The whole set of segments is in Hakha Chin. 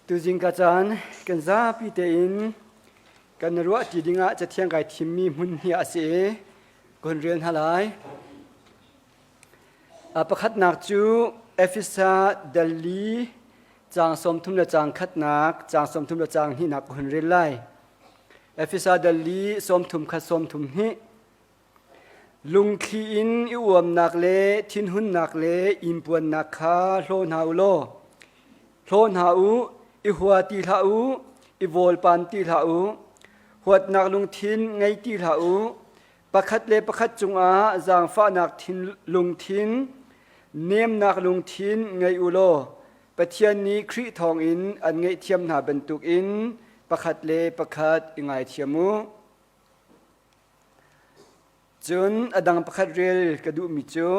Tuzing ka caan kan zapi tein kan ruah ti dingah cathiang kai thimmi hmun hi a si i ka hun rel hna lai. Pakhatnak cu Efesa dal li caang 30 le caang khatnak, caang 30 le caang hnihnak ka hun rel lai. Efesa dal li 30 khat 30 hnih. Lungthli in i uamnak le thinhunnak le inpuannak kha hlaw hna u law hlaw hna u, i hua ti hlah u, i vawlpan ti hlah u, huatnak lungthin ngei ti hlah u, pakhat le pakhat cungah zaangfahnak lungthin, nemnak lungthin ngei u law Pathian nih Khrih thawngin an ngaihthiam hna bantukin pakhat le pakhat i ngaithiam u. Cun a dang pakhat rel ka duhmi cu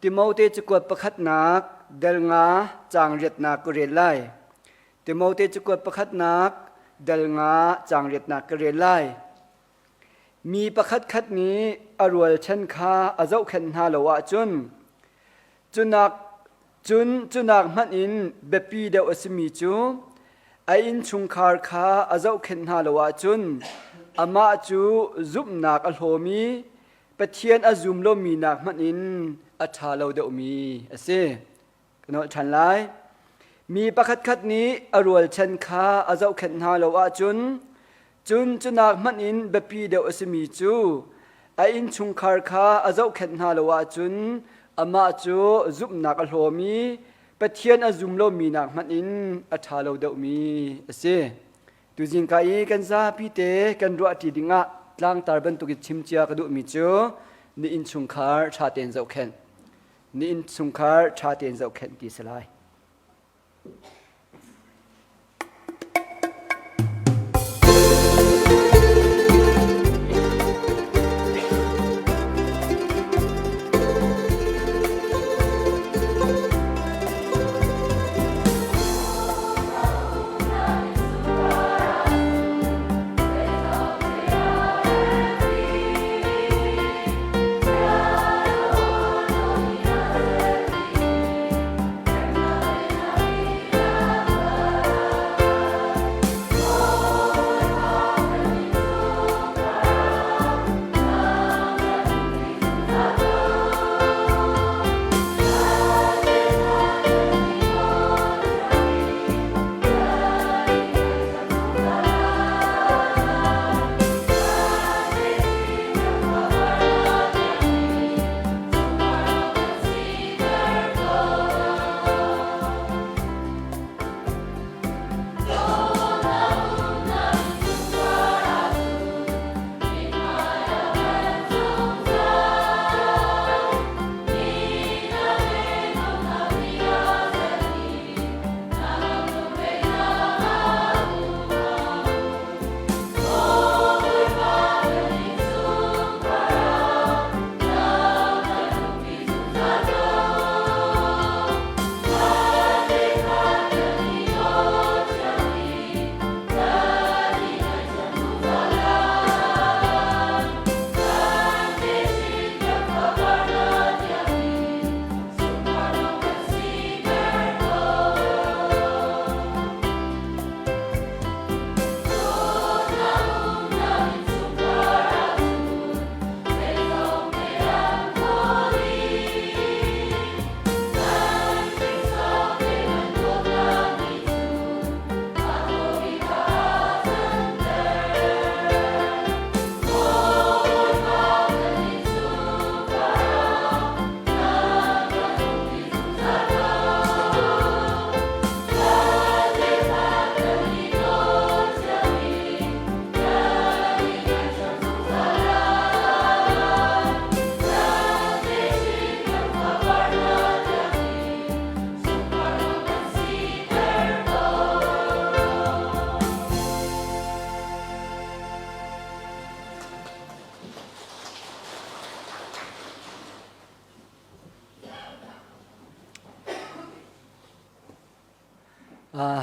Timote cakuat pakhatnak dal nga caang riatnak ka rel lai. Timote cakuat pakhatnak dal nga caang riatnak ka rel lai. Mi pakhatkhat nih a rualchan kha a zohkhenh hna lo ahcun cunak Cun cunak hmanh in biapi deuh a simi cu a innchungkhar kha a zohkhenh hna lo ahcun amah cu zumhnak a hlawmi Pathian a zum lomi nak hmanh in a ṭha lo deuhmi a si. Ka nolh ṭhan lai. Mi pakhatkhat nih a rualchan kha a zohkhenh hna lo ahcun cun cunak hmanh in biapi deuh a simi cu a innchungkhar kha a zohkhenh hna lo ahcun amah cu zumhnak a hlawmi Pathian a zum lomi nak hmanh in a ṭha lo deuhmi a si. Tuzing ka i kan zapi te kan ruahṭi dingah tlangtar bantukin chimcia ka duhmi cu na innchungkhar ṭha tein zohkhenh. Na innchungkhar ṭha tein zohkhenh ti si lai.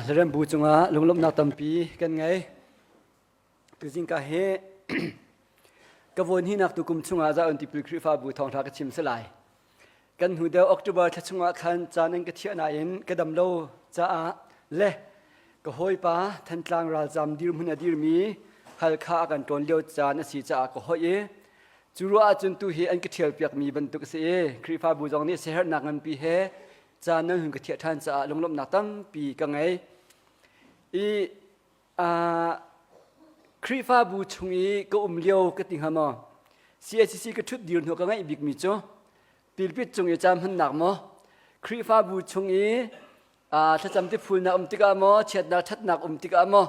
Hlaremh bu cungah lunglawmhnak tampi kan ngei. Tuzing ka hi ka vawn hinak tukum chungah Zion Tipil Khrihfabu thawngṭha ka chim si lai. Kan hnu deuh October thla chungah khan caan an ka thiah nain ka dam lo caah le Ka hawipa Thantlang ralzam dirhmun a dirmi Halkha a kan ṭawn lio caan a si caah ka hoih i cu ruah ahcun tu hi an ka ṭhialpiakmi bantuk a si i Khrihfabu zong nih siaherhnak nganpi he caan nan hun ka thiah ṭhan caah lunglawmhnak tampi ka ngei. I uh, Khrihfabu chung i ka um lio ka ti hnga maw? CACC ka ṭhut dir hnu ka ngaih bikmi cu pilpit cung i caan hmannak maw Khrihfabu chung i thlacam tiphulnak um tikah maw chiatnak ṭhatnak um tikah maw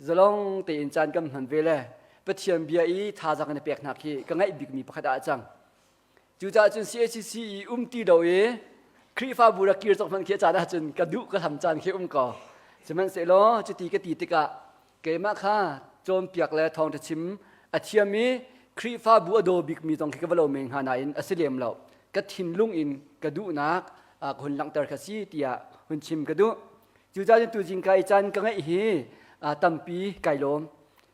zalong tein caan kan hman ve le Pathian bia i thazaang na pek hna khi ka ngaih bikmi pakhat ah a cang. Cucaah cun CACC i um ti lo i Khrihfabu rak kir cawk hmanh khi a caan ahcun ka duh ka hlam caan khi um ko. Sihmanhsehlaw cuti ka ti tikah keimah kha cawnpiak le thawngṭha chim a thiam i Khrihfabu a daw bikmi zong khi ka va lo men hnga nain a si lem lo. Ka thinlung in ka duhnak ka hun langhter kha si tiah hun chim ka duh. Cucaah cun tuzing ka i caan ka ngeih hi tampi kai lawm.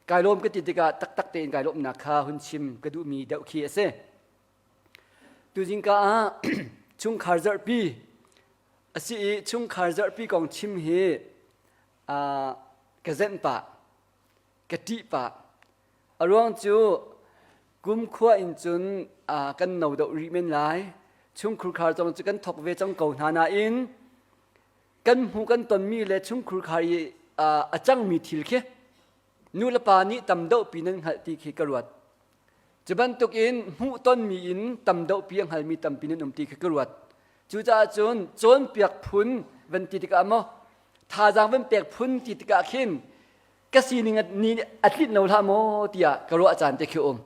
Kai lawm ka ti tikah taktak tein kai lawmhnak kha hun chim ka duhmi deuh khi a si. Tuzing ka ah chungkhar zarhpi a si i chungkhar zarhpi kong chim hi ka zenh pah, ka ṭih pah. A ruang cu kumkhua in cun kan no deuh rih men lai. Chungkhurkhar zong cu kan thawk ve cang ko hna nain kan hmuh kan tonmi le chungkhurkhar i a cangmi thil khi nu le pa nih tam deuhpi nan hngalh ti khi ka ruat. Cu bantukin hmuh tonmi in tam deuhpi a hngalmi tampi nan um ti khi ka ruat. Cucaah cun cawnpiak phun van ti tikah maw thazaang van pek phun ti tikah khin ka sining ni a tlinh lo hlah maw tiah ka ruah caan te khi um.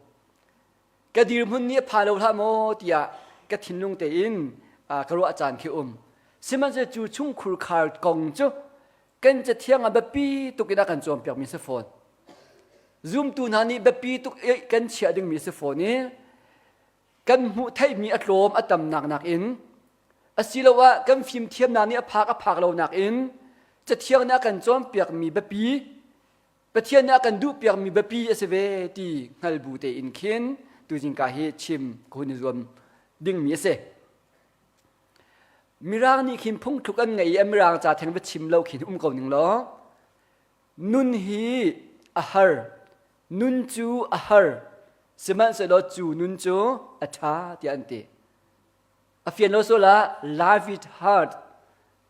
Ka dirhmun nih a pha lo hlah maw tiah ka thinlung tein ka ruah caan khi um. Sihmanhsehlaw cu chungkhur khar kong cu kan cathiang ah biapi tuk in a kan cawnpiakmi si fawn. Zumtu hna nih biapi tuk i kan chiah dingmi si fawn i kan hmuh theihmi a tlawm a tamnak nakin asiloah kan fimthiamnak nih a phak a phak lo nakin cathiang nih a kan cawnpiakmi biapi Pathian nih a kan duhpiakmi biapi a si ve ti hngal bu tein khin tuzingka hi chim ka hun i zuam dingmi a si. Mirang nih khin phungthluk an ngei i a mirang ca theng va chim lo khin um ko ning law nun hi a har nun cu a har sihmanhsehlaw cu nun cu a ṭha tiah an ti. A fian lo sual ah life is hard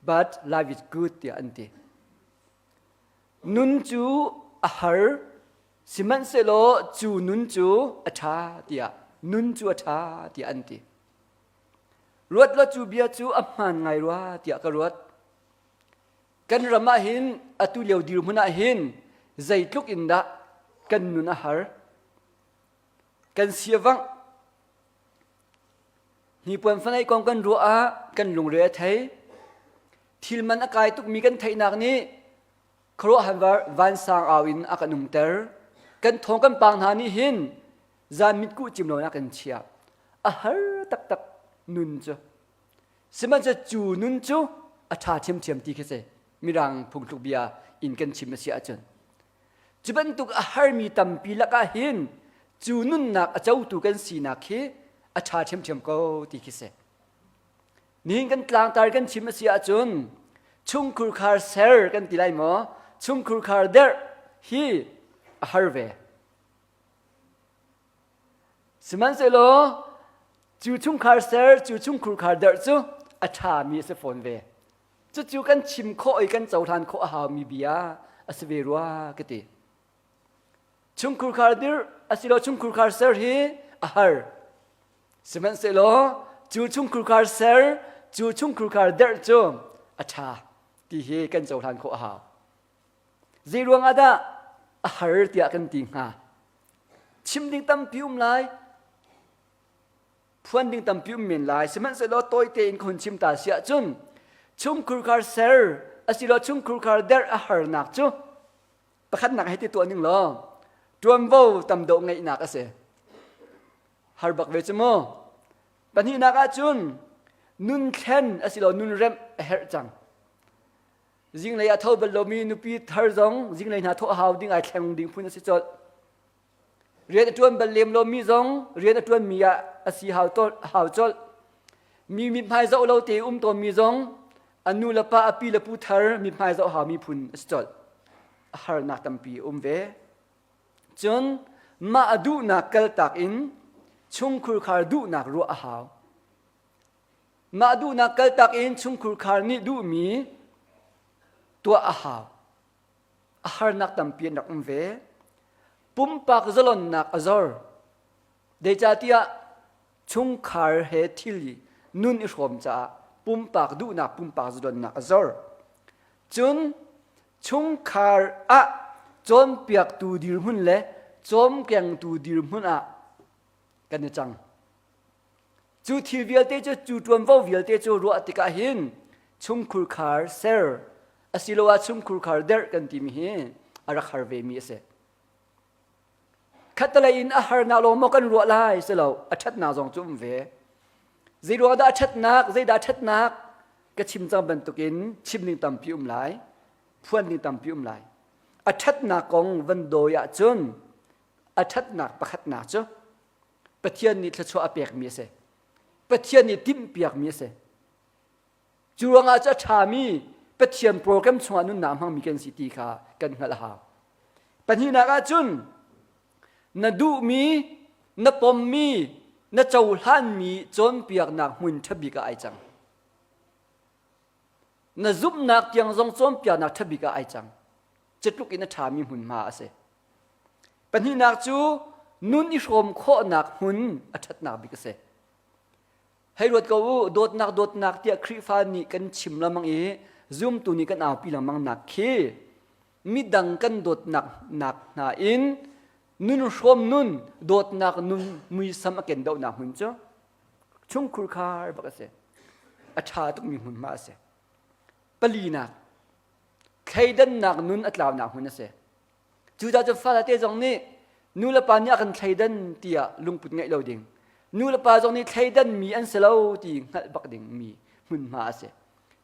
but life is good tiah an ti. Nun cu a har sihmanhsehlaw cu nun cu a ṭha tiah nun cu a ṭha tiah an ti. Ruat law cu bia cu a hmaan ngai rua tiah ka ruat. Kan ram ah hin atu lio dirhmun ah hin zeitluk in dah kan nun a har. Kan siavangh hnipuan fanaih kong kan ruah ah kan lungre a thei. Thil man a kai tukmi kan theihnak nih khuaruahhar vansang au in a kan umter. Kan thawng kan pang hna nih hin zan mitkuh cim lo in a kan chiah. A har taktak nun cu. Sihmanhsehlaw cu nun cu a ṭha ṭhiamṭhiam ti khi si. Mirang phungthluk bia in kan chim a si ahcun. Cu bantuk a harmi tampi lakah hin cu nunnak a cotu kan sinak hi a ṭha ṭhiamṭhiam ko ti khi si. Nihin kan tlangtar kan chim a si ahcun chungkhurkhar ser kan ti lai maw? Chungkhurkhar derh hi a har ve. Sihmanhsehlaw cu chungkhar ser, cu chungkhurkhar derh cu a ṭhami a si fawn ve. Cucu kan chim khawh i kan cohlan khawh a haumi bia a si ve rua ka ti. Chungkhurkhar dirh asilo chungkhurkhar ser hi a har. Sihmanhsehlaw cu chungkhurkhar ser, cu chungkhurkhar derh cu a ṭha ti hi kan cohlan khawh a hau. Zei ruangah dah a har tiah kan ti hnga? Chim ding tampi um lai, phuan ding tampi um men lai. Sihmanhsehlaw tawi tein ka hun chim ta si ahcun chungkhurkhar ser asilo chungkhurkhar derh a harnak cu pakhatnak hei ti tuah ning law ṭuanvo tam deuh ngeihnak a si. Har bak ve cu mu. Pahnihnak ahcun nun thlen asilo nun remh a herh cang. Zinglei a tho bal lomi nupi thar zong zinglei hna thawh hau ding ai thleng ding phun a si colh. Rian a ṭuan bal lem lomi zong rian a ṭuanmi ah a si hau, hau colh. Mi mithmai zoh lo te um tawnmi zong A nu le pa, a pi le pu thar mithmai zoh hau miphun a si colh. A harnak tampi a um ve. Cun mah a duhnak kaltak in chungkhurkhar duhnak ruah a hau. Mah duhnak kaltak in chungkhurkhar nih duhmi tuah a hau. A harnak tampi an rak um ve. Pumpak zalonnak a zor. Zeicahtiah chungkhar he thil i nun i hrawm caah pumpak duhnak pumpak zalonnak a zor. Cun chungkhar ah cawnpiaktu dirhmun le cawmkengtu dirhmun ah kan i cang. Cu thil vialte cu cu ṭuanvo vialte cu ruah tikah hin chungkhurkhar ser asiloah chungkhurkhar derh kan timi hi a rak har vemi a si. Khattelei in a harnak lawng maw kan ruah lai si lo, a ṭhatnak zong cu um ve. Zeiruang dah a ṭhatnak, zeidah a ṭhatnak ka chim cang bantukin chim ding tampi um lai, phuan ding tampi um lai. A ṭhatnak kong van dawi ahcun a ṭhatnak pakhatnak cu Pathian nih thluachuah a pekmi a si. Pathian nih timhpiakmi a si. Cu ruangah cu a ṭhami Pathian program chungah nunnak hmangmi kan si ti kha kan hngalh a hau. Pahnihnak ah cun na duhmi, na pommi, na cohlanmi cawnpiaknak hmun ṭhabik ah ai cang. Na zumhnak tiang zong cawnpiaknak ṭhabik ah ai cang. Cutluk in a ṭhami hmunhma a si. Pahnihnak cu nun i hrawm khawhnak hmun a ṭhatnak bik a si. Hei ruat ko u, dawtnak dawtnak tiah Khrihfa nih kan chim lengmang i zumtu nih kan aupi lengmang nak khi midang kan dawtnak nak hna in nun hrawm nun dawtnak nun muisam a ken dohnak hmun cu chungkhur khar bak a si. A ṭha tukmi hmunhma a si. Palinak, thleidannak nun a tlaunak hmun a si. Cucaah cu fale zong nih nulepa nih a kan thleidan tiah lungput ngeih lo ding. Nulepa zong nih thleidanmi an si lo ti hngalh bak dingmi hmunhma a si.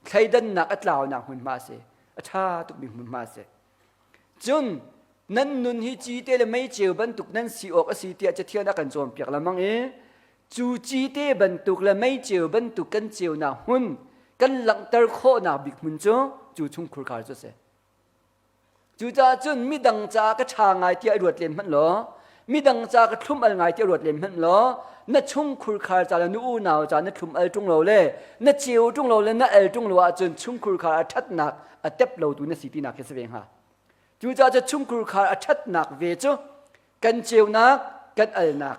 Thleidannak a tlaunak hmunhma a si. A ṭha tukmi hmunhma a si. Cun nan nun hi cite le meiceu bantuk nan si awk a si tiah Cathiang a kan cawnpiak lengmang i cu cite bantuk le meiceu bantuk kan ceunak hmun kan langhter khawhnak bik hmun cu cu chungkhur khar cu a si. Cucaah cun midang caah ka ṭha ngai tiah ruat len hmanh law, midang caah ka thlum al ngai tiah ruat len hmanh law, na chungkhur khar ca le na unau ca na thlum al ṭung lo le na ceu ṭung lo le na el ṭung lo ahcun chungkhur khar a ṭhatnak a tep lotu na si tinak khi si ve hnga. Cucaah cu chungkhur khar a ṭhatnak ve cu kan ceunak, kan alnak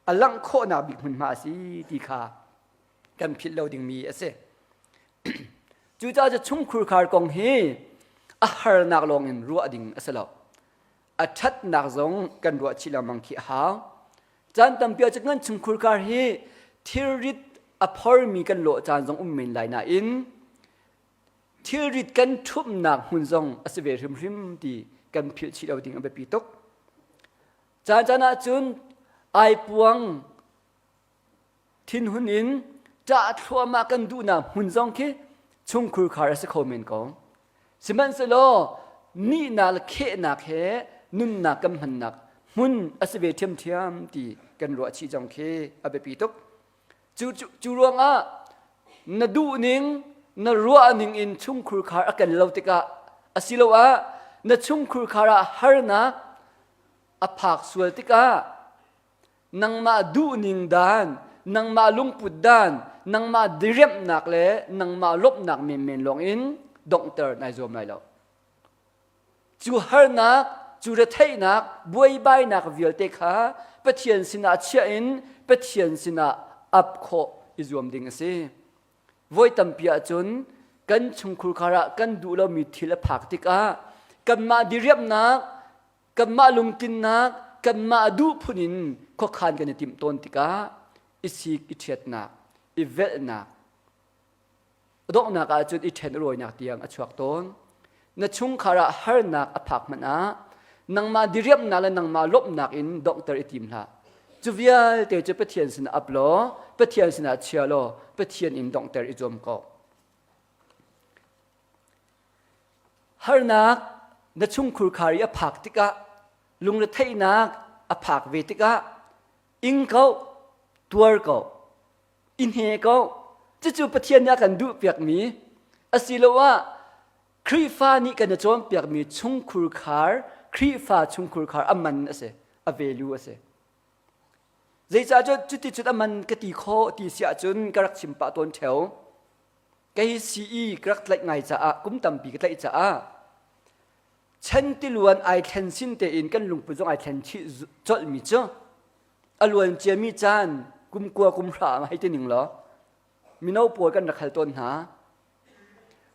a langh khawhnak bik hmunhma a si ti kha kan philh lo dingmi a si. Cucaah cu chungkhurkhar kong hi a harnak lawng in ruah ding a si lo. A ṭhatnak zong kan ruah chih lengmang khi a hau. Caan tampi ah cun kan chungkhurkhar hi thilrit a phormi kan lawh caan zong um men lai nain thilrit kan ṭhumhnak hmun zong a si ve hrimhrim ti kan philh chih lo ding a biapi tuk. Caan caan ah cun aipuang Thinhun in ṭah thluahmah kan duhnak hmun zong khi chungkhur khar a si kho men ko. Sihmanhsehlaw nihnak le khehnak he nunnak kan hmannak hmun a si ve ṭhiamṭhiam ti kan ruah chih zong khi a biapi tuk. Cu, cu, cu ruangah na duhning, na ruahning in chungkhur khar a ken lo tikah asiloah na chungkhur khar ah harnak a phak sual tikah nangmah duhning dan, nangmah lungput dan, nangmah diriamhnak le nangmah lawmhnak menmen lawng in donghter nai zuam lai lo. Cu harnak, cu retheihnak, buaibainak vialte kha Pathian sinah chiah in Pathian sinah ap khawh i zuam ding a si. Voi tampi ahcun kan chungkhur khar ah kan duh lomi thil a phak tikah kanmah diriamhnak, kanmah lungtlinnak kanmah duh phun in khuakhan kan i timh tawn tikah i sik i ṭhiatnak i velhnak donghnak ahcun i ṭhen rawinak tiang a chuak tawn na chungkhar ah harnak a phak hmanh ah nangmah diriamhnak le nangmah lawmhnak in donghter i tim hlah cu vialte cu Pathian sinah ap law Pathian sinah chia law Pathian in donghter i zuam ko Harnak na chungkhur khar i a phak tikah lungretheihnak a phak ve tikah ing ko, tuar ko, i hne ko. Cucu Pathian nih a kan duhpiakmi. Asiloah Khrihfa nih kan i cawnpiakmi chungkhur khar, Khrihfa chungkhur khar a man a si, a value a si. Zeicah cun cuticun a man ka ti khawh ti si ahcun ka rak chim pah tawn ṭheo. Kei CE ka rak tlaih ngai caah kum tampi ka tlaih caah chan tiluan ai thlen sin tein kan lungput zong ai thlen chih colhmi cu a luan ciami caan kum kua kum hra ah hei ti ning law mino pawl kan rak hal tawn hna.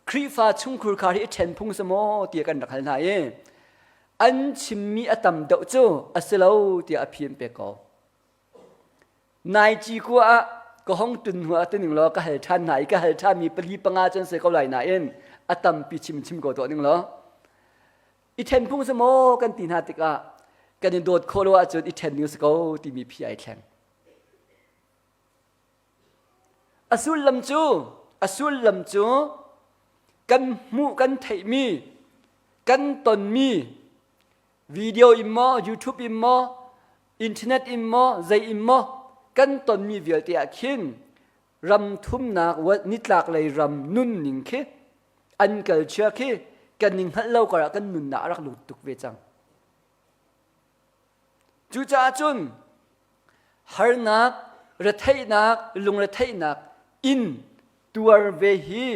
Khrihfa chungkhur khar hi i ṭhen phung si maw tiah kan rak hal hna i an chimmi a tam deuh cu a si lo tiah a phi an pek ko. Nai ci kua ah ka hong tun hnu ah tining law ka hal ṭhan hna i ka hal ṭhanmi pali panga cun si ko lai nain a tampi chim chim ko tuah ning law i ṭhen phung si maw kan ti hna tikah kan i dawt khawh lo ahcun i ṭhen ding si ko timi phi ai thleng. A sullam cu a sullam cu kan hmuh kan theihmi kan tonmi video in maw YouTube in maw internet in maw zei in maw kan tonmi vialte ah khin ram thumnak nitlak lei ram nunning khi an culture khi kan ning hngalh lo karah kan nunnak a rak lut tuk ve cang. Cucaah cun harnak, retheihnak, lungretheihnak in tuar ve hi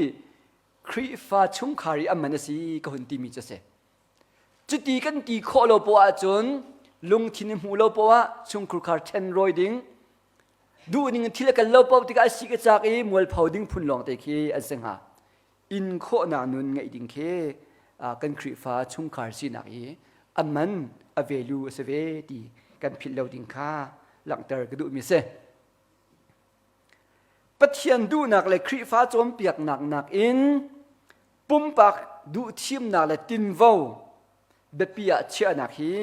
Khrihfa chungkhar i a man a si ka hun timi cu a si. Cuti kan ti khawh lo poah ahcun lungthin i hmuh lo poah chungkhar ṭhen rawi ding, duhning in thil a kal lo paoh tikah a si ka cak i mualpho ding phun lawng te khi an si hnga. In khawhnak nun ngeih ding khi kan Khrihfa chungkhar sinak i a man a value a si ve ti kan philh lo ding kha langhter ka duhmi a si. Pathian duhnak le Khrihfa cawnpiaknak nakin pumpak duhthimnak le tinvo biapi ah chiahnak hi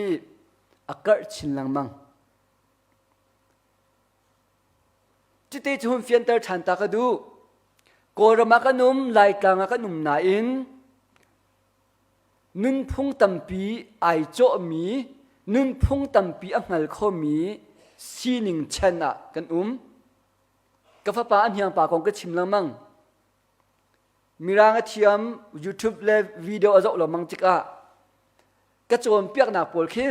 a karh chin lengmang. Cuti cu hun fianter ṭhan ta ka duh. Kawlram ah kan um, Laitlang ah kan um nain nunphung tampi ai cawhmi, nunphung tampi a hngal khomi sining chan ah kan um. Ka fapa a hniangpa kong ka chim lengmang. Mirang a thiam, YouTube le video a zoh lengmang tikah ka cawnpiaknak pawl khi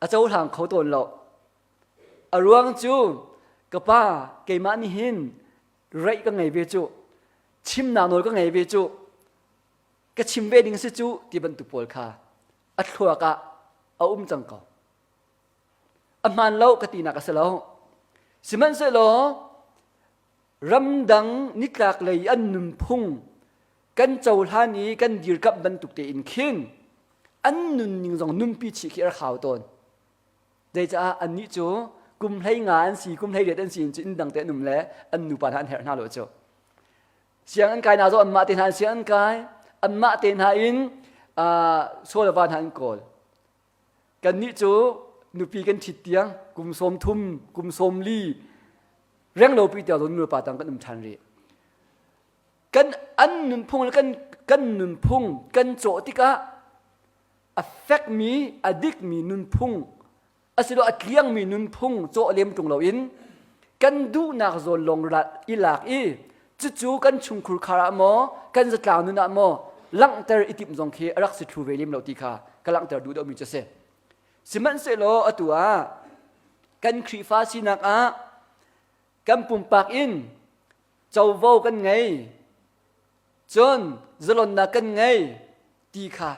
a cohlang kho tawn lo. A ruang cu ka pa keimah nih hin reih ka ngei ve cu, chimnak nawl ka ngei ve cu, ka chim ve ding si cu ti bantuk pawl kha a thluak ah a um cang ko. A hmaan lo ka tinak a si lo. Sihmanhsehlaw ramdang nitlak lei an nunphung kan cohlan i kan dirkamh bantuk tein khin an nunning zong nunpi chih khi a rak hau tawn. Zeicah annih cu kum hlei nga an si, kum hlei riat an si in cu inn dang te an um le an nupa hna an herh hna lo cu. Siang an kai na zong anmah te hna in siang an kai, anmah te hna in saw le va hna an kawl. Kannih cu nupi kan ṭhit tiang kum sawm thum, kum sawm li renglopi tiang zong nulepa tang kan um ṭhan rih. Kan an nunphung le kan kan nunphung kan cawh tikah a fekmi a dikmi nunphung asilo a tliangmi nunphung cawh lem ṭung loin kan duhnak zawn lawng i lak i cucu kan chungkhur khar ah maw kan zatlang nun ah maw langhter i timh zong khi a rak si thlu ve lem lo ti kha ka langhter duh deuhmi cu a si. Sihmanhsehlaw atu ah kan Khrihfa sinak ah kan pumpak in covo kan ngei cun zalonnak kan ngei ti kha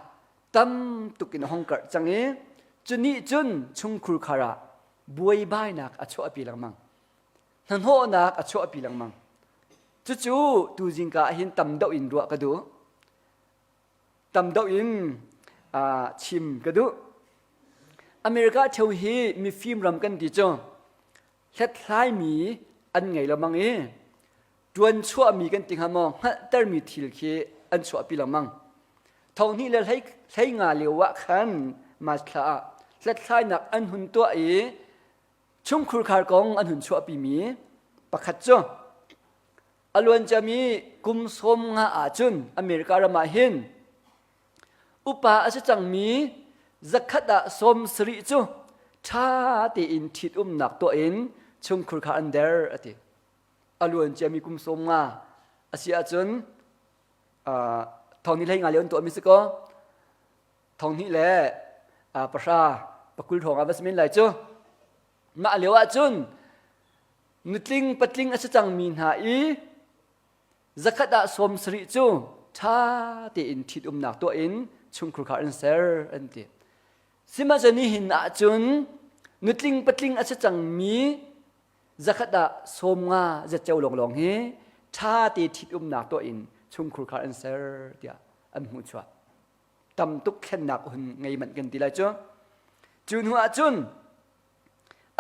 tam tuk in a hong karh cang i cu nih cun chungkhur khar ah buaibainak a chuahpi lengmang hnahnawhnak a chuahpi lengmang cucu tu zingka ah hin tam deuh in ruah ka duh tam deuh in chim ka duh America cheu hi mifim ram kan ti cu hlathlaimi an ngei lengmang i ṭuan chuahmi kan ti hnga maw hngalhtermi thil khi an chuahpi lengmang. Thonghnih le hlei, hlei nga lio ah khan March thla ah hlathlainak an hun tuah i chungkhur khar kong an hun chuahpimi pakhat cu a luanciami kum sawm nga ahcun America ram ah hin upa a si cangmi zakhat ah sawm sarih cu ṭha tein ṭhitumnak tuah in chungkhur kha an der a ti. A luan ciami kum sawm nga a si ahcun Thong ni hlei nga lio an tuahmi si kaw thong hnih le pahra pakul hrawng ah va si men lai cu. Mah lio ahcun nutling patling a si cangmi hna i zakhat ah 70 cu ṭha tein ṭhitumnak tuah in chungkhur khar an ser an ti. Sihmanhsehlaw nihin ahcun nutling patling a si cangmi zakhat ah 50 zatceo lawnglawng hi ṭha te ṭhitumnak tuah in chungkhur khar an ser tiah an hmuhchuah. Tam tuk thlennak hun ngei manh kan ti lai cu. Cu hnu ahcun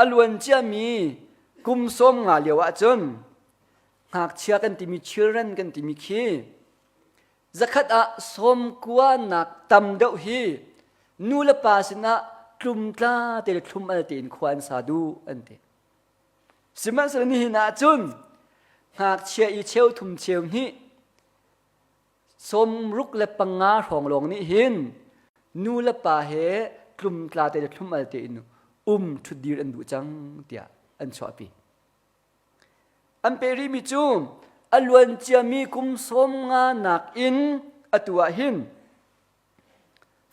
a luan ciami kum 50 lio ahcun ngakchia kan timi children kan timi khi zakhat ah 90 nak tam deuh hi nu le pa sinah tlumtla te le thlum al tein khua an sa duh an ti. Sihmanhsehlaw nihin ahcun ngakchia i cheu thum cheu hnih 65 hrawng lawng nih hin nu le pa he tlumtla te le thlum al tein um ṭhutdir an duh cang tiah an chuahpi. An peh rihmi cu a luan ciami kum 50 nakin atu ah hin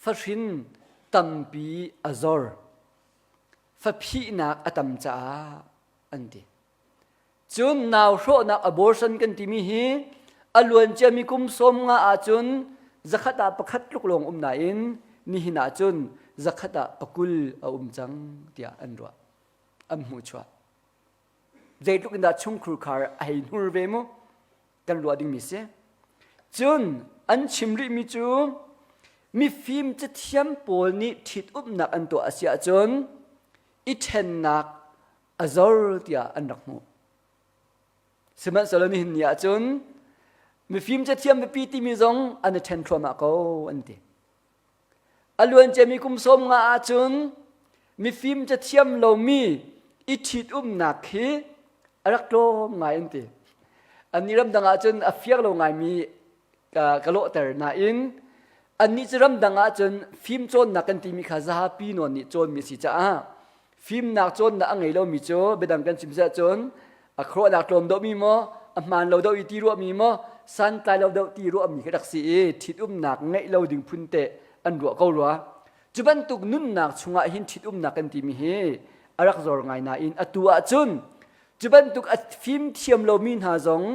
fahrin tampi a zor. Faphihnak a tam caah an ti. Cun nau hrawhnak abortion kan timi hi a luan ciami kum 50 ahcun zakhat ah pakhat tluk lawng um nain nihin ahcun zakhat ah pakul a um cang tiah an ruah. An hmuhchuah. Zeitluk in dah chungkhur khar a hei hnur ve mu kan ruah dingmi si. Cun an chim rihmi cu mifim cathiam pawl nih ṭhitumnak an tuah a si ahcun i ṭhennak a zor tiah an rak hmuh. Sihmanhsehlaw nihin ni ahcun mifim cathiam biapi timi zong an i ṭhen thluahmah ko an ti. A luanciami kum 50 ahcun mifim cathiam lomi i ṭhitumnak hi a rak tlawm ngai an ti. Annih ramdang ahcun a fiang lo ngaimi ka lawhter nain annih cu ramdang ahcun fim cawnnak kan timi kha zapi nawn nih cawnmi a si caah fimnak cawnnak a ngei lomi cu biadang kan chim cun a khuaruahnak tlawm deuhmi maw a hmaan lo deuh i ti ruahmi maw santlai lo deuh ti ruahmi khi rak si i ṭhitumnak ngeih lo ding phun te an ruah ko rua. Cu bantuk nunnak chungah hin ṭhitumnak kan timi hi a rak zor ngai nain atu ahcun cu bantuk a fim thiam lomi hna zong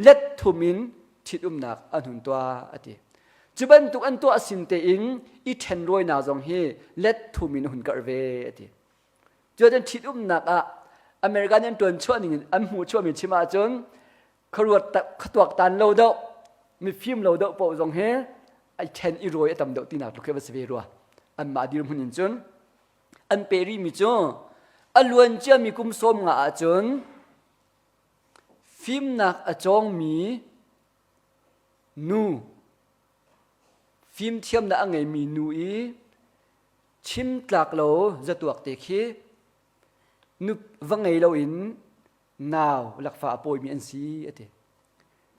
let thum in ṭhitumnak an hun tuah a ti. Cu bantuk an tuah sin tein i ṭhenrawinak zong hi let thum in a hun karh ve a ti. Cuacun ṭhitumnak ah America nih an ṭuan chuah ning in an hmuh chuahmi chim ahcun khuaruat khuatuaktan lo deuh mifim lo deuh paoh zong hi ai ṭhen i rawi a tam deuh tinak tluk khi va si ve rua. Anmah dirhmun in cun an pe rihmi cu a luan ciami kum 50 ahcun fimnak a cawngmi nu fimthiamnak a ngeimi nu i chim tlak lo zatuak te khi nu va ngei loin nau lakfa a pawimi an si a ti.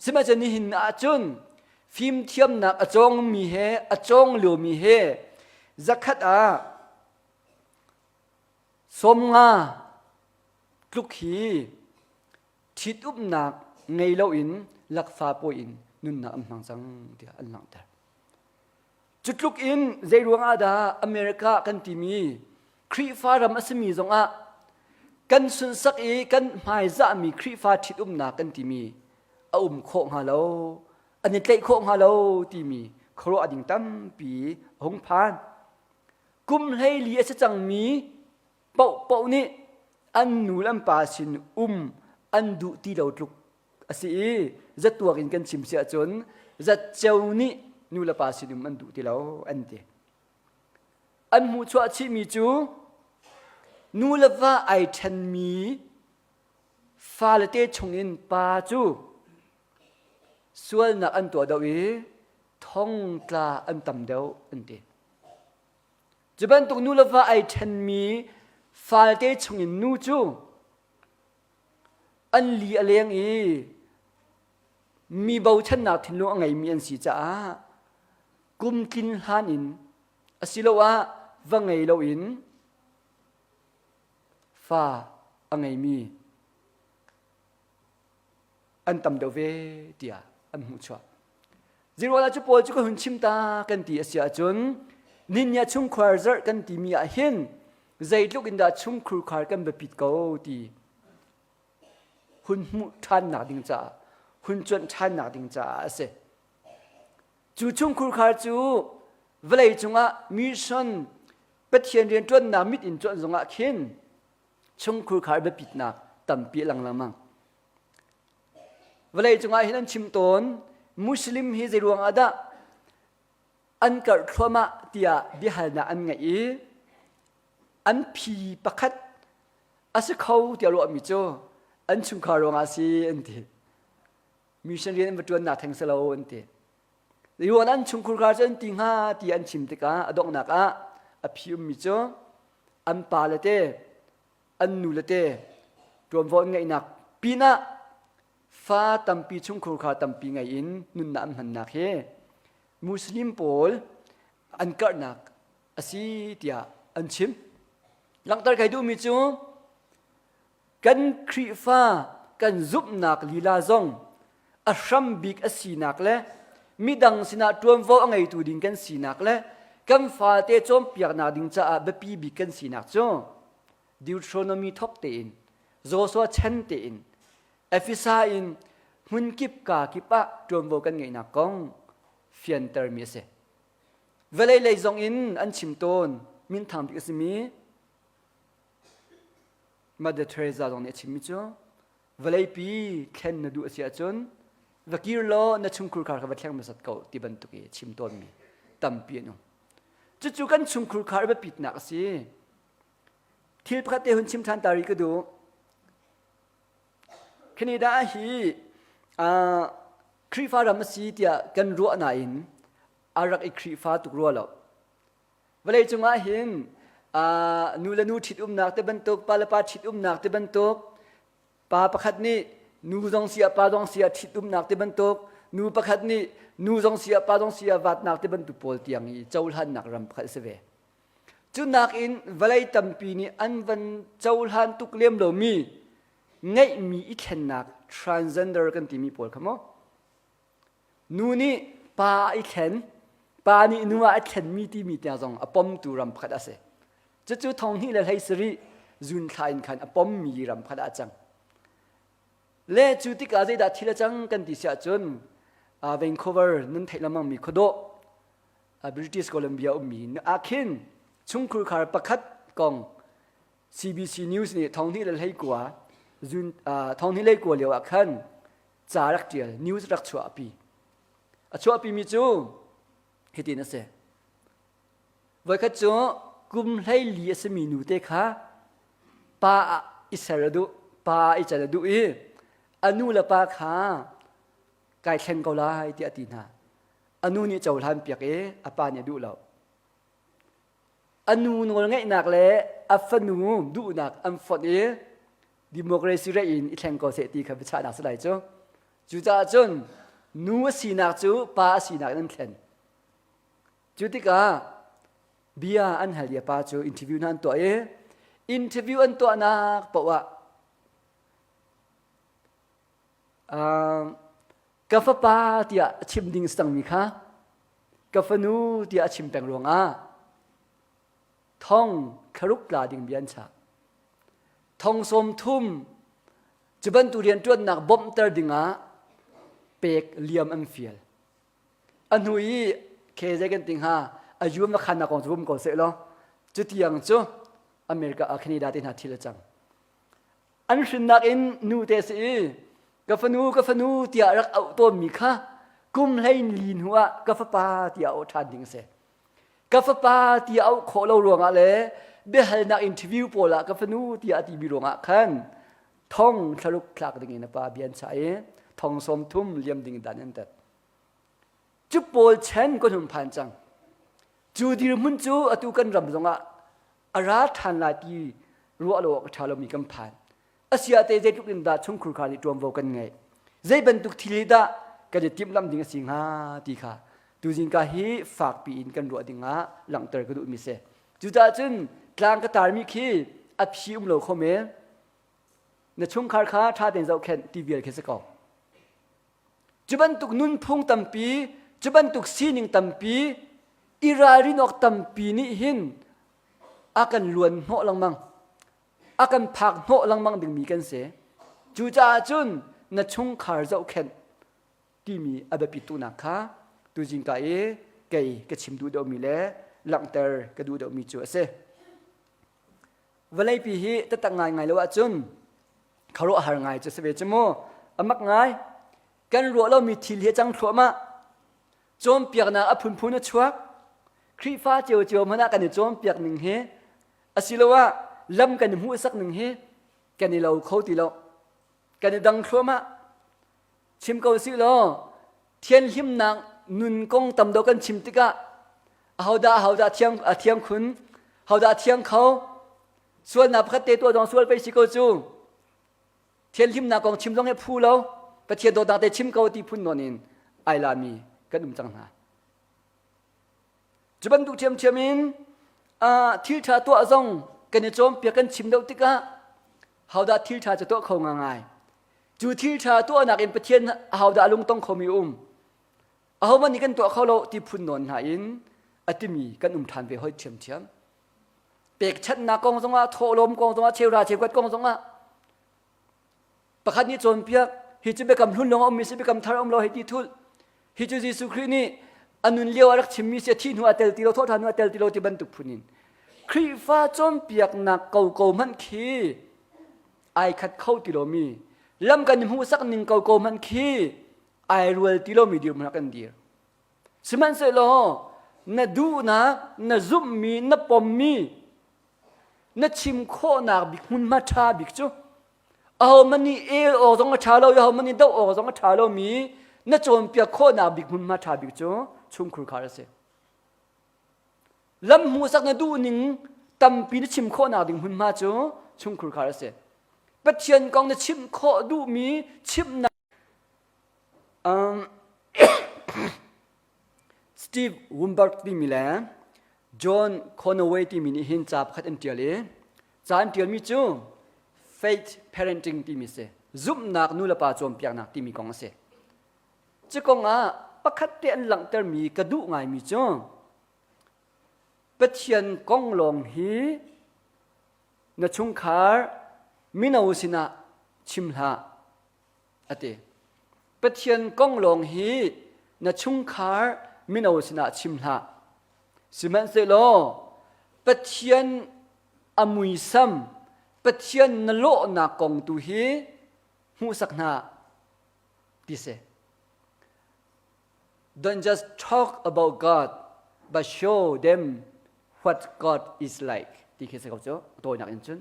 Sihmanhsehlaw nihin ahcun fimthiamnak a cawngmi he a cawng liomi he zakhat ah 50 tluk hi ṭhitumnak ngei loin lakfa pawi in nunnak an hmang cang tiah an langhter. Cu tluk in zeiruang ah dah America kan timi Khrihfa ram a simi zongah kan sunsak i kan hmaizahmi Khrihfa ṭhitumnak kan timi a um khawh hnga lo, an i tlaih khawh hnga lo timi khuaruah ding tampi a hung phan. Kum 14 a si cangmi paohpaoh nih an nu le an pa sin um an duh ti lo tluk a si i zatuak in kan chim si ahcun zatceo nih nu le pa sin um an duh ti lo an ti. An hmuhchuah chihmi cu nu le va ai ṭhenmi fale te chungin pa cu sualnak an tuah deuh i thongtla an tam deuh an ti. Cu bantuk nu le va ai ṭhenmi falte chungin nu cu an li a leng i mi bochannak thinlung a ngeimi an si caah kum tlin hlan in asiloah va ngei loin fa a ngeimi an tam deuh ve tiah an hmuhchuah. Zeiruangah cu pawl cu ka hun chim ta kan ti a si ahcun ninia chungkhar zarh kan timi ah hin zeitluk in dah chungkhur khar kan biapit ko ti hun hmuh ṭhannak ding caah hun cuanh ṭhannak ding caah a si. Cu chungkhur khar cu vawlei cungah mission Pathian rianṭuannak mit in cuanh zongah khin chungkhur khar biapitnak tampi a lang lengmang. Vawlei cungah hin an chim tawn Muslim hi zeiruang ah dah an karh thluahmah tiah biahalnak an ngeih i an phi pakhat a si kho tiah ruahmi cu an chungkhar ruangah a si an ti. Mission rian an va ṭuannak theng si lo an ti. Rian an chungkhur kha cu an ti hnga ti an chim tikah a donghnak ah a phi ummi cu an pa le te an nu le te ṭuanvo an ngeihnak pinah fa tampi chungkhur kha tampi ngei in nunnak an hmannak hi Muslim pawl an karhnak a si tiah an chim. Langhter kai duhmi cu Kan Khrihfa kan zumhnak lila zong a hram bik a sinak le midang sinah ṭuanvo a ngeitu ding kan sinak le kan fate cawnpiaknak ding caah biapi bik kan sinak cu Deuteronomy thawk tein Joshua chan tein Efesa in hmunkip ka kip ah ṭuanvo kan ngeihnak kong fiantermi a si. Vawlei lei zong in an chim tawn minthang bik a simi Mother Teresa zong nih a chimmi cu vawleipi thlen na duh a si ahcun va kir law na chungkhur khar kha va thleng hmasat ko ti bantuk i chim tawnmi tampi an um. Cucu kan chungkhur khar biapitnak a si. Thil pakhat te hun chim ṭhan ta rih ka duh. Canada hi uh, Khrihfa ram a si tiah kan ruah nain a rak i Khrihfa tuk rua lo. Vawleicung ah hin nu le nu ṭhitumnak te bantuk, pa le pa ṭhitumnak te bantuk, pa pakhat nih nu zong si ah pa zong si ah ṭhitumnak te bantuk, nu pakhat nih nu zong si ah pa zong si ah vatnak te bantuk pawl tiang i cohlannak ram pakhat a si ve. Cu nakin vawlei tampi nih an van cohlan tuk lem lomi ngeihmi i thlennak transgender kan timi pawl kha maw Nu nih pa i thlen, pa nih nu ah a thlenmi timi tiang zong a pomtu ram pakhat a si. Cucu thong hnih le hlei sarih June thla in khan a pommi ram pakhat ah a cang. Le cu tikah zeidah thil a cang kan ti si ahcun Vancouver nan theih lengmangmi khuadawh British Columbia ummi ah khin chungkhur khar pakhat kong CBC News nih thong hnih le hlei kua June thong hnih hlei kua lio ah khan ca rak ṭial news rak chuahpi a chuahpimi cu hitin a si voikhat cu kum 14 a simi nute kha pa ah i ser a duh pa ah i can a duh i a nu le pa kha kai thleng ko lai tiah a ti hna a nu nih cohlan piak i a pa nih a duh lo a nu nawlngaihnak le a fanu duhnak an fonh i democracy rate in i thleng ko seh ti kha biachahnak si lai cu. Cucaah cun nu a sinak cu pa a sinak in an thlen. Cu tikah bia an hal i a pa cu interview hna an tuah i interview an tuahnak paoh ah ka fapa tiah a chim ding si cangmi kha ka fanu tiah a chim peng ruangah thong thlaruk tla ding bia an chah. Thong sawm thum cu bantuk rianṭuannak bawmhter dingah pek liam an fial. A hnu i khe zei kan ti hnga a yuam a khannak kong cu um ko seh law cutiang cu America ah Canada te hna thil a cang. An hrinnak in nu te si i ka fanu ka fanu tiah rak auh tawnmi kha kum 14 hnu ah ka fapa tiah auh ṭhan ding a si. Ka fapa tiah auh khawh lo ruangah le biahalnak interview pawl ah ka fanu tiah a timi ruangah khan thong thlaruk thlak ding in a pa bia an chah i thong sawm thum liam ding in dan an tat. Cu pawl chen kan hun phan cang. Cu dirhmun cu atu kan ram zongah a ra ṭhan lai ti ruah lo awk a ṭha lomi kan phan. Asiah te zeitluk in dah chungkhur khar nih ṭuanvo kan ngeih? Zei bantuk thil hi dah kan i timhlamh ding a si hnga ti kha tuzingka hi fakpi in kan ruah ding ah langhter ka duhmi si. Cucaah cun tlang ka tarmi khi a phi um lo kho men. Na chungkhar kha ṭha tein zohkhenh ti vial khi si ko. Cu bantuk nunphung tampi Cu bantuk sining tampi, i ralrin awk tampi nih hin a kan luan hnawh lengmang. A kan phak hnawh lengmang dingmi kan si. Cucaah cun na chungkhar zohkhenh timi a biapit tuknak kha tuzing ka i kei ka chim duh deuhmi le langhter ka duh deuhmi cu a si. Vawleipi hi taktak ngaingai lo ahcun khuaruahhar ngai cu si ve cu mu. A mak ngai. Kan ruah lomi thil hi a cang thluahmah. Cawnpiaknak a phunphun a chuak. Khrihfa ciocio hmanh ah kan i cawnpiak ning hi asiloah lam kan i hmuhsak ning hi kan i lo kho ti lo. Kan i dang thluahmah. Chim ko sih law thianhlimnak nun kong tam deuh kan chim tikah ahodah ahodah thiang a thiang khun hodah thiang kho sualnak pakhat te tuah dong sual pei si ko cu thianhlimnak kong chim zong he phu lo Pathian dawtnak te chim ko ti phun nawn in ai lami kan um cang hna cu bantuk ṭhiamṭhiam in thil ṭha tuah zong kan i cawnpiak kan chim deuh tikah hodah thil ṭha cu tuah kho ngai Cu thil ṭha tuahnak in Pathian ahodah a lungtong khomi um? Ahohmanh nih kan tuah kho lo ti phun nawn hna in a timi kan um ṭhan ve hoi ṭhiamṭhiam. Pekchanhnak kong zongah, thawhlawm kong zongah, cheuhra cheukhat kong zongah pakhat nih cawnpiak hi cu biakam hlun lawng a ummi si biakam thar a um lo hei ti thulh hi cu Jesuh Khrih nih a nun lio a rak chimmi si a thih hnu a tel ti lo thawhṭhan hnu a tel ti lo ti bantuk phun in Khrihfa cawnpiaknak koko hmanh khi ai khat kho ti lomi lam kan hmuhsak ning koko hmanh khi ai rual ti lomi dirhmun ah kan dir sihmanhsehlaw na duhnak na zumhmi na pommi na chim khawhnak bik hmunhma ṭha bik cu ahohmanh nih el awk zong a ṭha lo i ahohmanh nih doh awk zong a ṭha lomi na cawnpiak khawhnak bik hmunhma ṭha bik cu chungkhur khar a si Lam hmuhsak na duh ning tampi na chim khawhnak ding hmunhma cu chungkhur khar a si. Pathian kong na chimh khawh duhmi chimhnak um, Steve Wumberg timi le John Conaway timi nih hin ca pakhat an ṭial i ca an ṭialmi cu faith parenting timi a si. Zumhnak nulepa cawnpiaknak timi kong a si. Cu kong ah pakhat te an langhtermi ka duh ngaimi cu Pathian kong lawng hi na chungkhar mino sinah chim hlah a ti. Pathian kong lawng hi na chungkhar mino sinah chim hlah. Sihmanhsehlaw Pathian a muisam, Pathian na lawhnak kong tu hi hmuhsak hna ti si. Don't just talk about God, but show them what God is like. Ti khi si ko cu, tawinak in cun.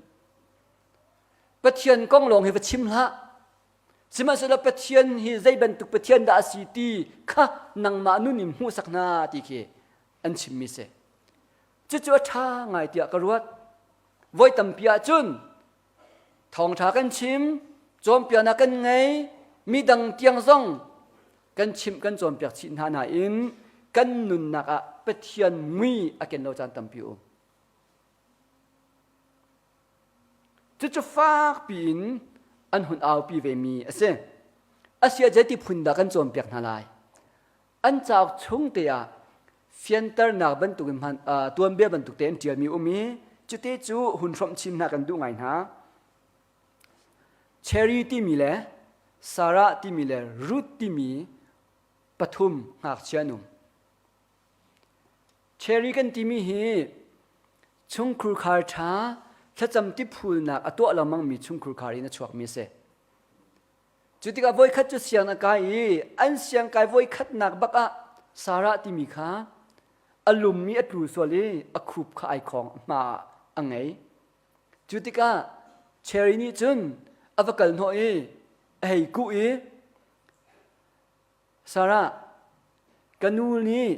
Pathian kong lawng hi va chim hlah. Sihmanhsehlaw Pathian hi zei bantuk Pathian dah a si ti kha nangmah nun in hmuhsak hna ti khi an chimmi si. Cucu a ṭha ngai tiah ka ruat. Voi tampi ahcun Thawngṭha kan chim, cawnpiaknak kan ngei, midang tiang zong kan chimh kan cawnpiak chih hna nain kan nunnak ah Pathian mui a ken lo caan tampi um. Cucu fakpi in an hun aupi vemi a si. Asia zeiti phun dah kan cawnpiak hna lai? An cauk chung te ah fianternak bantuk in hman tuanbia bantuk te an ṭialmi um i cute cu hun hrawmh chin hna kan duh ngai hna. Cherry timi le Sarah timi le Ruth timi pathum ngakchia an um. Cherry kan timi hi chungkhur khar ṭha thlacam tiphulnak a tuah lengmangmi chungkhur khar in a chuakmi a si. Cu tikah voikhat cu siang a kai i an siang kai voikhatnak bak ah Sarah timi kha a lum i a tlu sual i a khup kha ai khawng hma ah a ngei. Cu tikah Cherry nih cun a va kal hnawh i a hei kuh i Sarah, ka nu nih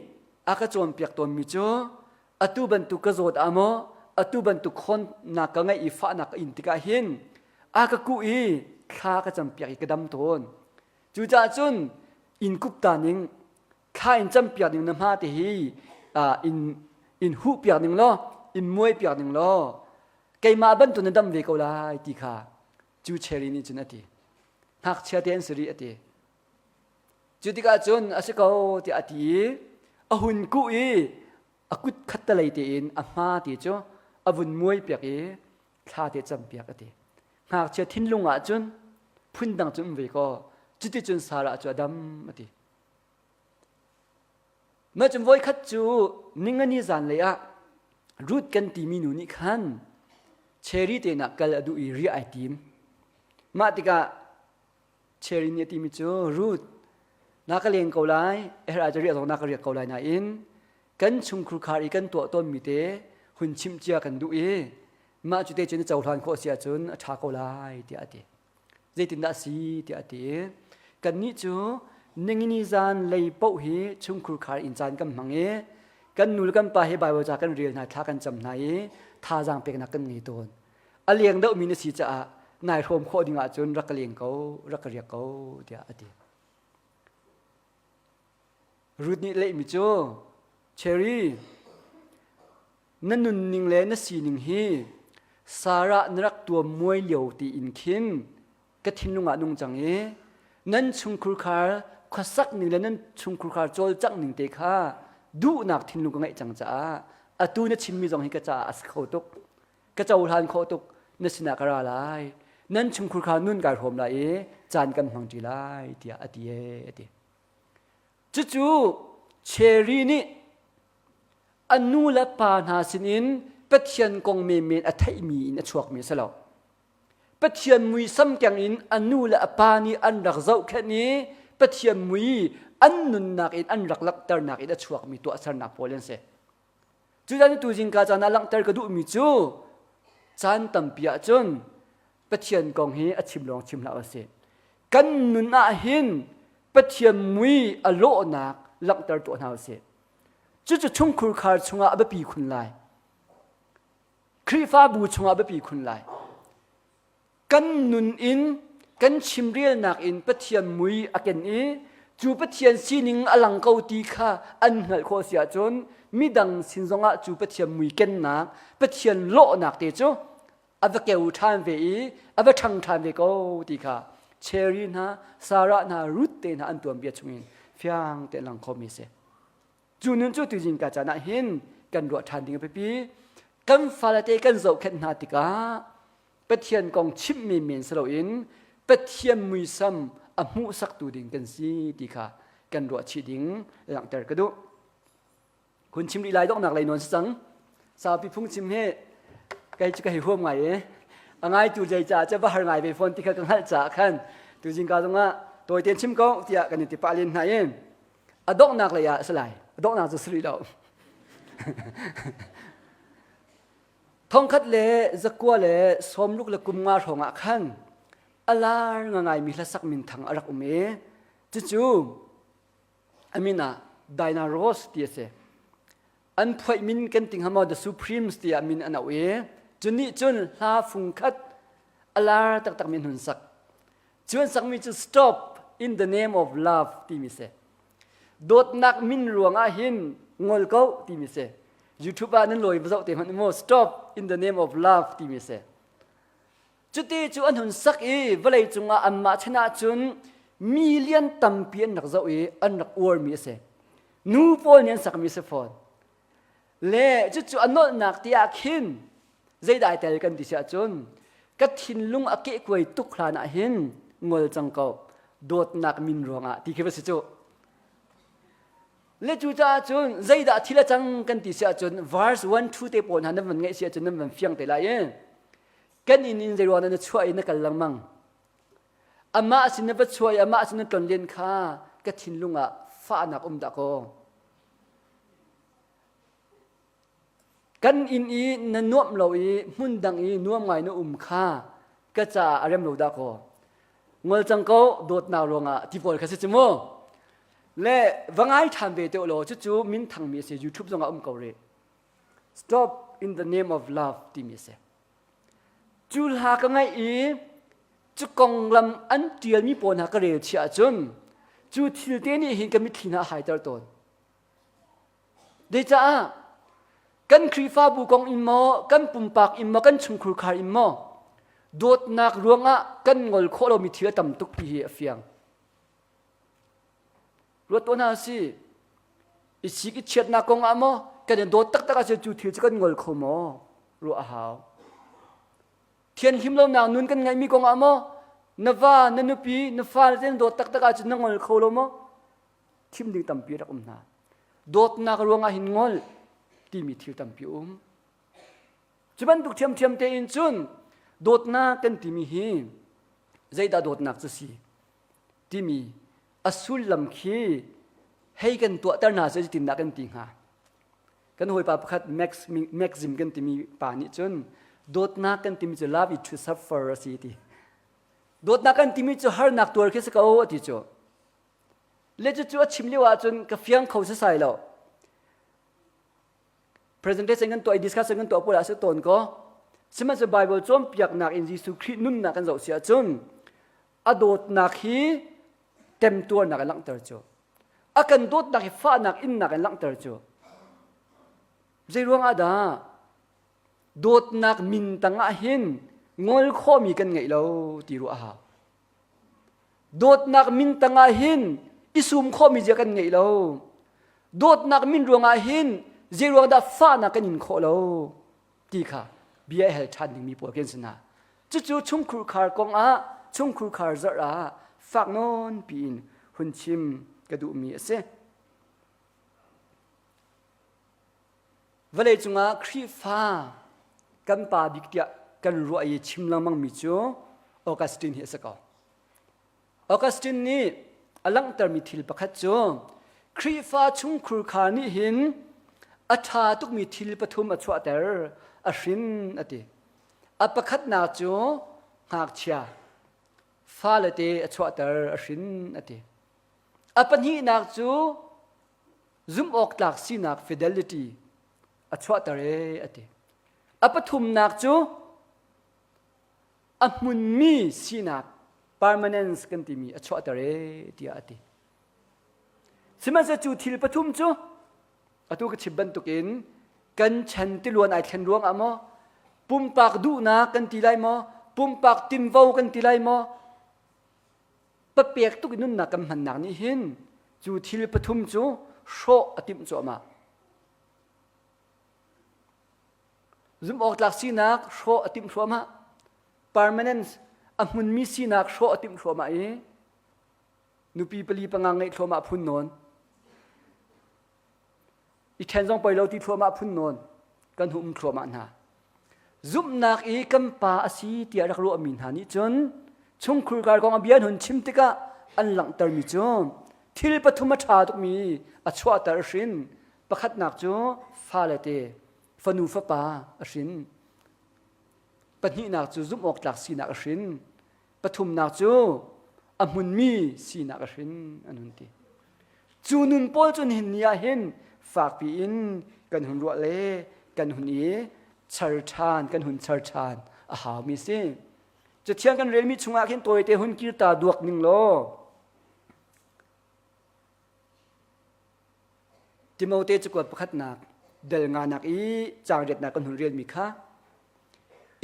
a ka cawnpiak tawnmi cu atu bantuk ka zawt ah maw atu bantuk khawnnak ka ngeih i fahnak ka in tikah hin a ka kuh i thla ka campiak i ka dam tawn. Cucaah cun inn kupta ning thla in campiak ning na hma te hi in in huh piak ning law in muai piak ning law keimah bantuk na dam ve ko lai ti kha cu cherry nih cun a ti. Ngakchia te an si rih a ti. Cu tikah cun a si ko tiah a ti i a hun kuh i a kut khattelei tein a hma ti cu a vun muai piak i thla te campiak a ti. Ngakchia thinlung ah cun phundang cu um ve kaw cuticun Sarah cu a dam a ti. Mah cun voikhat cu ningani zanlei ah Ruth kan timi nu nih khan cherry te nak kal a duh i riah ai tim. Mah tikah cherry nih a timi cu Ruth na ka leng ko lai, her ah riah zong na ka riak ko lai nain kan chungkhur khar i kan tuah tawnmi te hun chimh cia kan duh i mah cu te cun na cohlan khawh si ahcun a ṭha ko lai tiah a ti. Zeitindah a si tiah a ti. Kannih cu ningini zan lei paoh hi chungkhur khar inn caan kan hmang i kan nu le kan pa he Baibal ca kan rel hna, thla kan cam hna i thazaang peknak kan ngei tawn. A leng deuhmi na si caah nai hrawm khawh ding ahcun rak ka leng ko, rak ka riak ko tiah a ti. Ruth nih lehmi cu Cherry na nunning le na sining hi Sarah na rak tuam muai lio tiin khin ka thinlung ah nung cang i nan chungkhur khar khuasak ning le nan chungkhur khar cawlcangh ning te kha duhnak thinlung ka ngeih cang caah atu na chimmi zong hi ka caah a si kho tuk ka cohlan khawh tuk na sinah ka ra lai nan chungkhur kha nun kai hrawm lai i caan kan hmang ṭi lai tiah a ti ee a ti cucu Cherry nih a nu le pa hna sinin Pathian kong menmen a theihmi in a chuakmi a si lo. Pathian muisam keng in a nu le a pa nih an rak zohkhenh i Pathian mui an nunnak in an rak langhternak in a chuakmi tuahsernak pawl an si. Cucaah tu zingka caan ah langhter ka duhmi cu caan tampi ahcun Pathian kong hi a chim lawng chim hlah usih. Kan nun ah hin Pathian mui a lawhnak langhter tuah hna usih. Cucu chungkhur khar chungah a biapi khun lai. Khrihfabu chungah a biapi khun lai. Kan nun in kan chimrelnak in Pathian mui a ken i cu Pathian sining a lang ko ti kha an hngalh khawh si ahcun midang sin zongah cu Pathian mui kennak, Pathian lawhnak te cu a va keu ṭhan ve i a va ṭhang ṭhan ve ko ti kha Cherry hna, Sarah hna, Ruth te hna an tuanbia chungin fiang tein lang khomi a si. Cu nun cu tuzing ka caan ah hin kan ruah ṭhan ding a biapi. Kan fale te kan zohkhenh hna tikah Pathian kong chimh menmen si loin Pathian muisam a hmuhsaktu ding kan si ti kha kan ruah chih ding langhter ka duh. Hun chim rih lai donghnak lei nawn si cang. Saupi phungchim hi kei cu ka hei huam ngai i a ngaitu zei caah cu va har ngai ve fawn ti kha ka hngalh caah khan tuzing ka zongah tawi tein chim ko tiah kan i ti pah len hna i a donghnak lei ah a si lai. A donghnak cu si rih lo. Thongkhat le zakua le sawmruk le kum nga hrawng ah khan a lar ngaimi hlasak minthang a rak um i cucu a min ah Dinah Ross ti a si. An phuaih min kan ting hama The Supremes tiah min an auh i cu nih cun hla fung khat a lar taktak min hun sak. Cu an sakmi cu Stop in the name of love timi si. Dawtnak min ruangah hin ngol ko timi si. YouTube ah nan lawi va zoh te hmanh mu Stop in the name of love timi si. Cuti cu an hun sak i vawlei cungah anmah chan ahcun million tampi an rak zoh i an rak uarmi a si. Nu pawl nih an sakmi a si fawn. Le cucu a nolhnak ti ah khin zeidah ai tel kan ti si ahcun ka thinlung a kehkuai tuk hlan ah hin ngol cang ko dawtnak min ruangah ti khi va si cu. Le cucaah cun zeidah thil a cang kan ti si ahcun verse 1 2 te pawl hna nan van ngaih si ahcun nan van fiang te lai i kan inn in zeiruang na chuah i na kal lengmang amah sin na va chuah i amah sin na tlonlen kha ka thinlung ah fahnak um dah kaw kan inn i na nuamh lo i hmun dang i nuam ngai na um kha ka caah a rem lo dah kaw ngol cang ko dawtnak ruangah ti pawl kha si cu mu le va ngai ṭhan ve te law cucu min thangmi a si YouTube zongah um ko rih Stop in the name of love timi a si. Cu hla ka ngaih i cu konglam an ṭialmi pawl hna ka rel chih ahcun cu thil te nih hin ka mitthli hna a haiter tawn. Zecaah kan Khrihfabu kong in maw, kan pumpak in maw, kan chungkhur khar in maw dawtnak ruangah kan ngol khawh lomi thil a tam tuk ti hi a fiang. Ruat tuah hna si. I sik i chiatnak kong ah maw kan i dawt taktak ahcun cu thil cu kan ngol kho maw? Ruah a hau. Thianhlim lonak nun kan ngeihmi kong ah maw na va, na nupi, na fale te na dawt taktak ahcun na ngol kho lo maw? Thim ding tampi rak um hna. Dawtnak ruangah hin ngol timi thil tampi um. Cu bantuk ṭhiamṭhiam tein cun dawtnak kan timi hi zeidah dawtnak cu si timi a sullam khi hei kan tuahter hna seh zeitindah kan ti hnga? Kan hawipa pakhat Max, Maxim kan timi pa nih cun dawtnak kan timi cu love is to suffer a si ti. Dawtnak kan timi cu harnak tuar khi si ko a ti cu. Le cucu a chim lio ahcun ka fiang kho sasai lo. Presentation kan tuah i discussion kan tuah pawl ah si tawn ko. Sihmanhsehlaw Bible cawnpiaknak in Jesuh Khrih nunnak kan zoh si ahcun a dawtnak hi temtuarnak in langhter cu. A kan dawtnak hi fahnak innak in langhter cu. Zei ruang ah dah dawtnak min tang ah hin ngol khawhmi kan ngeih lo ti ruah a hau. Dawtnak min tangah hin i sum khawhmi zia kan ngeih lo. Dawtnak min ruangah hin zei ruang dah fahnak kan in khawh lo ti kha bia hel ṭhan dingmi pawl kan si hna. Cucu chungkhur khar kong ah chungkhur khar zarh ah fak nawn piin hun chim ka duhmi a si. Vawlei cungah Khrihfa kan pa bik tiah kan ruah i chim lengmangmi cu Augustine hi a si ko. Augustine nih a langhtermi thil pakhat cu Khrihfa chungkhur khar nih hin a ṭha tukmi thil pathum a chuahter, a hrin a ti. A pakhatnak cu ngakchia, fale te a chuahter, a hrin a ti. A pahnihnak cu zumhawktlak sinak fidelity a chuahter ee a ti. A pathumnak cu a hmunmi sinak permanence kan timi a chuahter ee tiah a ti. Sihmanhsehlaw cu thil pathum cu atu ka chim bantukin kan chan tiluan ai thlen ruang ah maw pumpak duhnak kan ti lai maw pumpak tinvo kan ti lai maw papek tuk in nunnak kan hmannak nih hin cu thil pathum cu hrawh a timh cuahmah. Zumhawktlak sinak hrawh a timh thluahmah. Permanence a hmunmi sinak hrawh a timh thluahmah i nupi pali panga ngeih thluahmah phun nawn. I ṭhen zong poi lo ti thluahmah phun nawn kan hum thluahmah hna. Zumhnak i kan pa a si tiah rak ruahmi hna nih cun chungkhur kar kong a bia an hun chim tikah an langhtermi cu thil pathum a ṭha tukmi a chuahter hrin. Pakhatnak cu fale te fanu fapa a hrin. Pahnihnak cu zumh awk tlak sinak a hrin. Pathumnak cu a hmunmi sinak a hrin an hun ti. Cu nun pawl cu nihin ni ah hin fakpi in kan hun ruah le kan hun i char ṭhan kan hun char ṭhan a haumi si. Cathiang kan relmi chungah khin tawite hun kir ta duak ning law Timote cakuat pakhatnak del nganak i caang riatnak kan hun relmi kha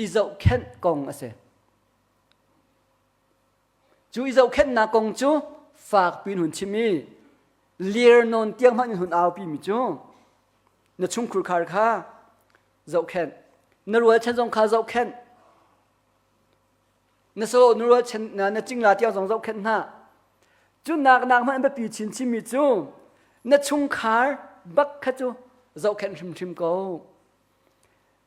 i zohkhenh kong a si. Cu i zohkhenhnak kong cu fakpi in hun chim i lir nawn tiang hmanh in hun aupi mi cu na chungkhur khar kha zohkhenh na rualchan zong kha zohkhenh na so na rualchan na cingla tiang zong zohkhenh hna cu nak nak hmanh biapi chinchin mi cu na chungkhar bak kha cu zohkhenh hrimhrim ko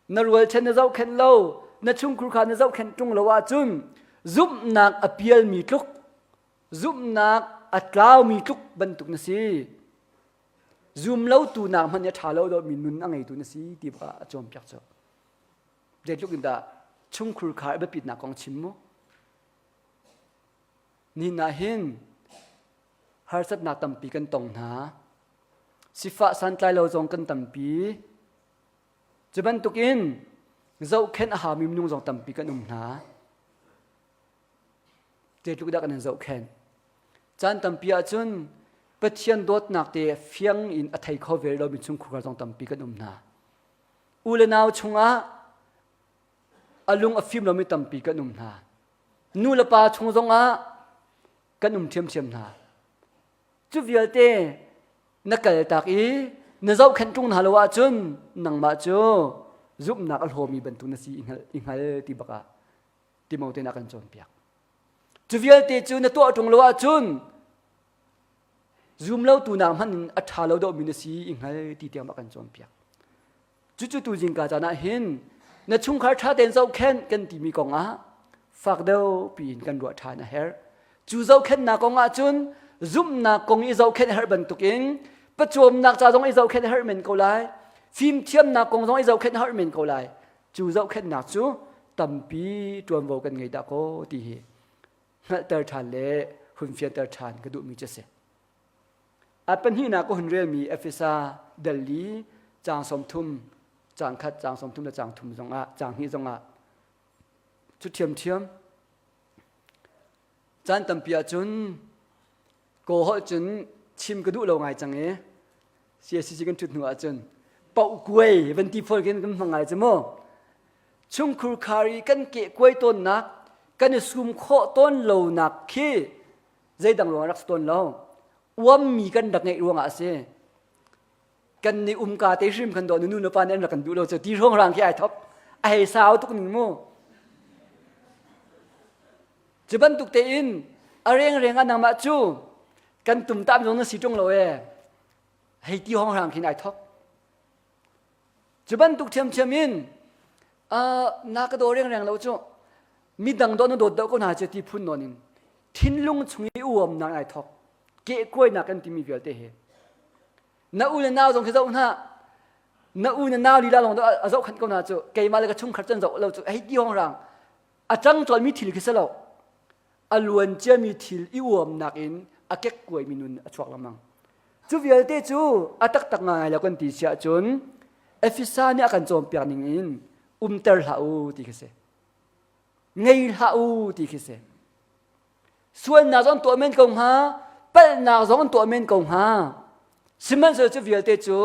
Na rualchan na zohkhenh lo, na chungkhur kha na zohkhenh ṭung lo ahcun zumhnak a pialmi tluk, zumhnak a tlaumi tluk bantuk na si. Zum lotu nak hmanh a ṭha lo dawhmi nun a ngeitu na si ti bak ah a cawnpiak cu. Zeitluk in dah chungkhur kha a biapitnak kong chim mu. Nihin ah hin harsatnak tampi kan tong hna. Sifah santlai lo zong kan tampi. Cu bantukin zohkhenh a haumi minung zong tampi kan um hna. Zeitluk dah kan in zohkhenh? Caan tampi ahcun Pathian dawtnak te fiang in a thei kho ve lomi chungkhar zong tampi kan um hna. U le nau chungah a lung a fim lomi tampi kan um hna. Nu le pa chung zongah kan um ṭhiamṭhiam hna. Cu vialte na kaltak i na zohkhenh ṭung hna lo ahcun nangmah cu zumhnak a hlawmi bantuk na si i hngal ti bak ah Timote na kan cawnpiak. Cu vialte cu na tuah ṭung lo ahcun zum lo tu nak hmanh in a ṭha lo deuhmi na si i hngal ti tiang a kan cawnpiak. Cucu tu zingka caan ah hin na chungkhar ṭha tein zohkhenh kan timi kong ah fak deuh piin kan ruah ṭhan a herh. Cu zohkhenhnak kong ah cun zumhnak kong i zohkhenh a herh bantukin pawcawmnak ca zong i zohkhenh a herh men ko lai, fimthiamnak kong zong i zohkhenh a herh men ko lai. Cu zohkhenhnak cu tampi ṭuanvo kan ngei dah kaw ti hi hngalhter ṭhan le hun fianter ṭhan ka duhmi cu a si. A pahnihnak ka hun relmi Efesa dal li caang 30, caang khat, caang 30 le caang thum zongah, caang hnih zongah cu ṭhiamṭhiam. Caan tampi ahcun kaw holh cun chim ka duh lo ngai cang i CSCC kan ṭhut hnu ahcun paohkuai van ti fawn khin kan hmang ngai cu mu. Chungkhur khar i kan kehkuai tawnnak, kan i sum khawh tawn lonak khi zeidang ruangah rak si tawn lo uammi kan rak ngeih ruangah a si kan nih umka te hrim kan daw nu le pa nih an rak kan duh lo cu ti hrawng rang khi ai thok a hei sau tuk ning mu cu bantuk tein a reng reng ah nangmah cu kan tum tam zong na si ṭung lo e hei ti hawng rang khin ai thok Cu bantuk ṭhiamṭhiam in na ka daw rengreng lo cu midang dawt na dawt deuh ko hna cu ti phun nawn in thinlung chung i uamnak ai thok kehkuainak kan timi vialte hi na u le nau zong khi zoh hna na u na nau lila lawng a zohkhanh ko hna cu keimah le ka chungkhar can zoh lo cu hei ti hong rang a cang cawlmi thil khi si lo a luan ciami thil i uamnak in a kekkuaimi nun a chuak lengmang. Cu vialte cu a taktak ngai lo kan ti si ahcun Efesa nih a kan cawnpiak ning in umter hlah u ti khi si. Ngei hlah u ti khi si. Sualnak zong tuah men ko hnga, palhnak zong tuah men ko hnga. Sihmanhsehlaw cu vialte cu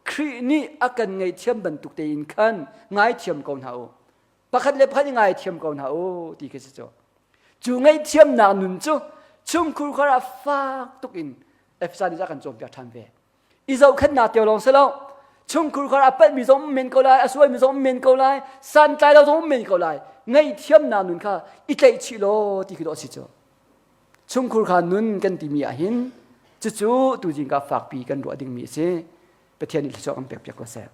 Khrih nih a kan ngaihthiam bantuk tein khan ngaithiam ko hna u. Pakhat le pakhat i ngaithiam ko hna u ti khi si cu. Cu ngaihthiamnak nun cu chungkhur khar ah fak tuk in Efesa nih a kan cawnpiak ṭhan ve. I zohkhenhnak teo lawng si lo. Chungkhur khar ah palhmi zong um men ko lai, a sualmi zong um men ko lai, santlai lo zong um men ko lai. Ngaihthiamnak nun kha i tlaihchih law ti khi dawh si cu. Chungkhur kha nun kan timi ah hin cucu tuzing ka fakpi kan ruah dingmi a si. Pathian nih thluachuah kan pek piak ko seh.